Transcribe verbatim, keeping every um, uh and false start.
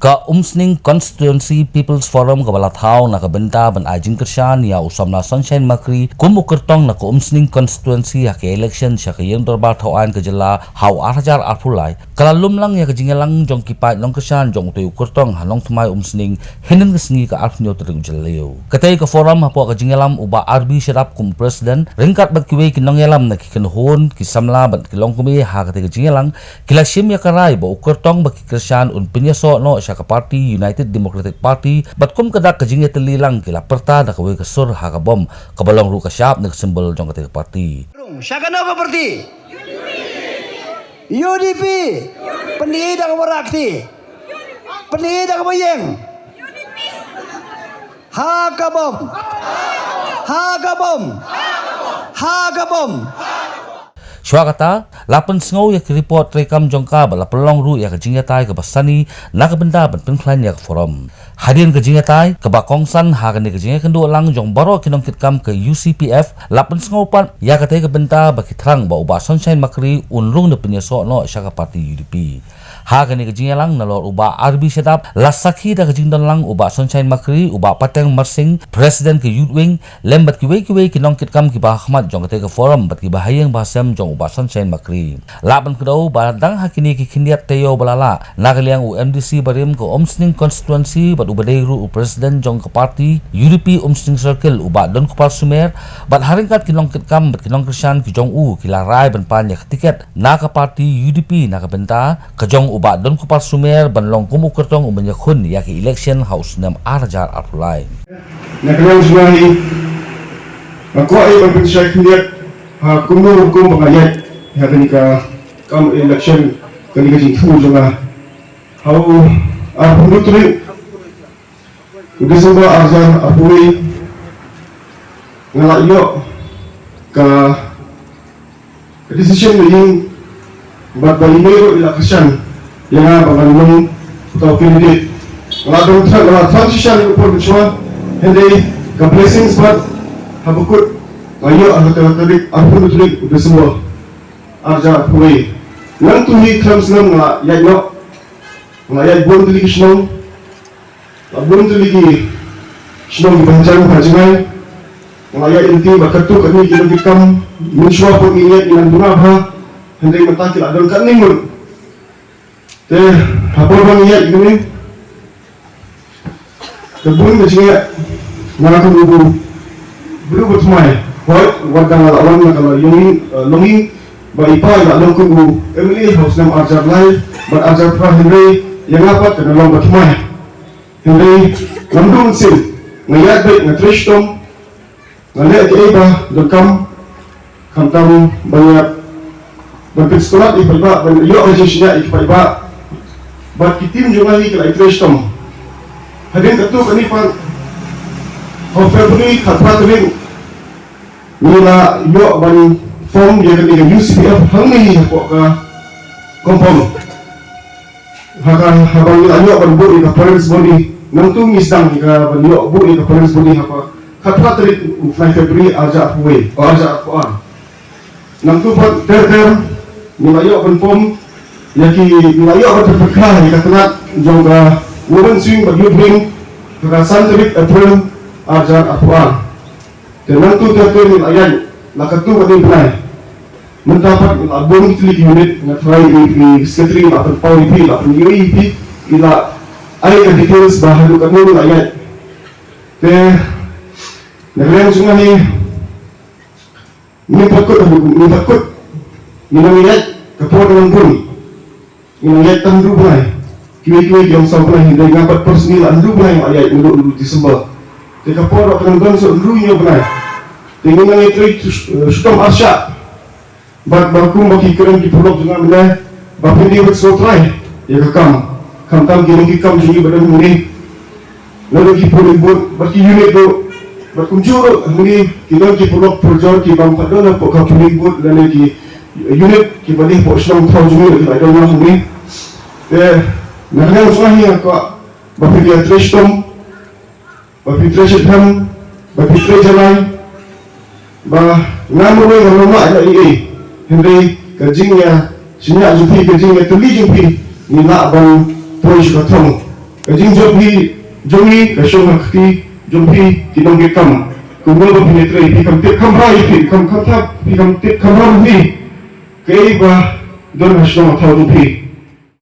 Ka Umsning Constituency People's Forum kaba la thaw na ka bynta ban ai jingkyrshan ïa u samla Sunshine Makri kum u kyrtong na ka Umsning Constituency ha ka election sha ka Ïing Dorbar Thaw Aiñ ka jylla ha u ar hajar arphew lai, ka la lum lang ïa ka jingïalang jong ki paid nongkyrshan jong utei u kyrtong ha Nongthymmai Umsning hynnin ka sngi ka arphew hynñiew tarik u Jylliew. Katei ka forum hapoh ka jingïalam u Bah R B Shadap kum u president ryngkat bad kiwei ki nongïalam na ki kynhun, ki samla bad ki longkmie ha katei ka jingïalang ki la shim ïa ka rai ba u kyrtong ba ki kyrshan un pynïasoh noh sha ka party United Democratic Party bad kum ka dak ka jingïatylli lang ki la pyrta da kawei ka sur ha ka bom kaba long ruh ka shap ne ka symbol jong katei ka party. Sha kano ka party? U D P. Pyni da kaba rakti. Pyni da kaba ïeng. Ha ka bom. Ha ka bom. Ha ka bom. Shuwa kata, la pynsngew ïa ki report treikam jong ka bad la pynlong ruh ïa ka jingïatai kaba sani na ka bynta ban pynkhlaiñ ïa ka forum. Hadien ka jingïatai kaba kongsan ha kane ka jingïakynduh lang jong baroh ki nongkitkam ka U C P F, la pynsngew pat ïa katei ka bynta ba ki thrang ba u Bah Sunshine Makri un rung ne pynïasoh noh sha ka party U D P. Ha kane ka jingïalang nalor u Bah R B Shadap, la sakhi da ka jingdon lang u Bah Sunshine Makri, u Bah Pateng Marsing, president ka Youth Wing, lem bad kiwei kiwei ki nongkitkam kiba ha khmat jong katei ka forum bad kiba ha ïing ba ha sem jong u Bah Sunshine Makri. Lah ban kdew ba dang ha kine ki khyndiat taïew ba la lah, na ka liang u M D C barim ka Umsning Constituency bad uba dei ruh u president jong ka party U D P Umsning Circle, u Bah Donkupar Sumer, bad ha ryngkat ki nongkitkam bad ki nongkyrshan ki jong u ki la rai ban pan ïa ka tiket na ka party U D P na ka bynta ka jong u Bah Donkupar Sumer ban long kum u kyrtong u ban ïakhun ïa ka election ha u snem ar hajar arphew lai. Na ka liang jong nga hi, nga kwah ïa ban pynshai khyndiat ha kumno rukom ba nga ïaid ha kane ka kam election, kane ka jingthmu jong nga. Ha u arphew hynriew tarik u December ar hajar arphew wei, nga la ïoh ka ka decision na ïing, bad ba i mei ruh i la kyrshan ïa nga ba ngan long uta u candidate. Nga la dang thrang, nga la thrang shisha ïa ka por mynshuwa, hynrei ka blessings pat, haba kut nga ïoh ha ka tarik arphew tarik u December ar hajar arphew wei. Nangtu hi khlem snem nga la ïaid noh, nga la ïaid bun tylli ki shnong, la bun tylli ki shnong kiba hajan ha jngai. Nga la ïaid lynti bad katto katne ki nongkitkam, mynshuwa pat ngi ïaid ngi nang duna bha, hynrei mynta ki la don katne ngut. Te ha por ba ngi ïaid kane, ka bun ka jingeh, nga kum u briew ba thymmai, hooid wat da nga la wan na ka la ïing, eh, longïing, ba i pa i la long kum u M L A ha u snem ar hajar lai bad ar hajar phra, hynrei ïa nga pat ka nang long ba thymmai. Hynrei ngam duh mynsiem, nga ïaid beit, nga trei shitom, nga leh kaei ba donkam, khamtam ban ïa, ban pynskhem ïa ki paidbah, ban ïoh ka jingshaniah ïa ki paidbah. Bad ki team jong nga hi ki la ïatrei shitom. Hadien katto katne pat, ha u February khatphra tarik, ngi la ïoh ban form ïa kane ka U C P F hangne hapoh ka compound. Ha ka, haba ngi la ïoh ban buh ïa ka parents body, nangtu ngi sdang ïa ka ban ïoh buh ïa ka parents body ha ka khatphra tarik u bnai February ar hajar arphew wei, oh, ar hajar arphew ar. Nangtu pat ter ter ngi la ïoh ban form ïa ki, ngi la ïoh ban pynpyrkhat ïa ka tnat jong ka Women's Wing bad Youth Wing ha ka san tarik April ar hajar arphew ar. Te nangtu ter ter ngi la ïaid la katto katne bnai. Mynta pat la bun ki tylli ki unit, nga tharai i, i secretary la pynpaw ïa phi, la pynïohi ïa phi, i la ai ka details ba haduh katno ngi la ïaid. Te na ka liang jong nga hi, ngim pat kut, ngim pat kut. Ngi nang ïaid ka por nang bun. Ngi nang ïaid tang hynriew bnai. Kiwei kiwei ki ong saw bnai, hynrei nga pat personally la hynriew bnai nga ïaid naduh u December. Te ka por ruh ka nang don sa hynriew hynñiew bnai. Te ngi nang ïatrei, eh, shitom ar shah. Bad ba kum ba ki kren ki paralok jong nga mynne, ba phin dei ban sngewthuh ïa ka kam. Khamtam ki nongkitkam jong ngi ba don hangne. Naduh ki polling booth, bad ki unit ruh, bad kumjuh ruh hangne ki don ki paralok parajor ki bym pat don hapoh ka polling booth lane ki unit kiba dei hapoh shnong thaw jong ngi ki la don hangne. Te na ka liang jong nga hi nga kwah ba phi ïatrei shitom, ba phi trei shitom, ba phi trei jalai, ba nga marwei ngam lah ïa ei ei. Hynrei ka jingïashaniah jong phi, ka jingïatylli jong phi, ngi lah ban poi sha ka thong. Ka jingjop hi jong ngi ka shong ha kti jong phi ki nongkitkam. Kumno ba phin ïatrei, phi kham tip kham bha ïa phi, kham kham thap, phi kham tip kham bha ïa phi. Kaei ba don ha shnong ha thaw jong phi.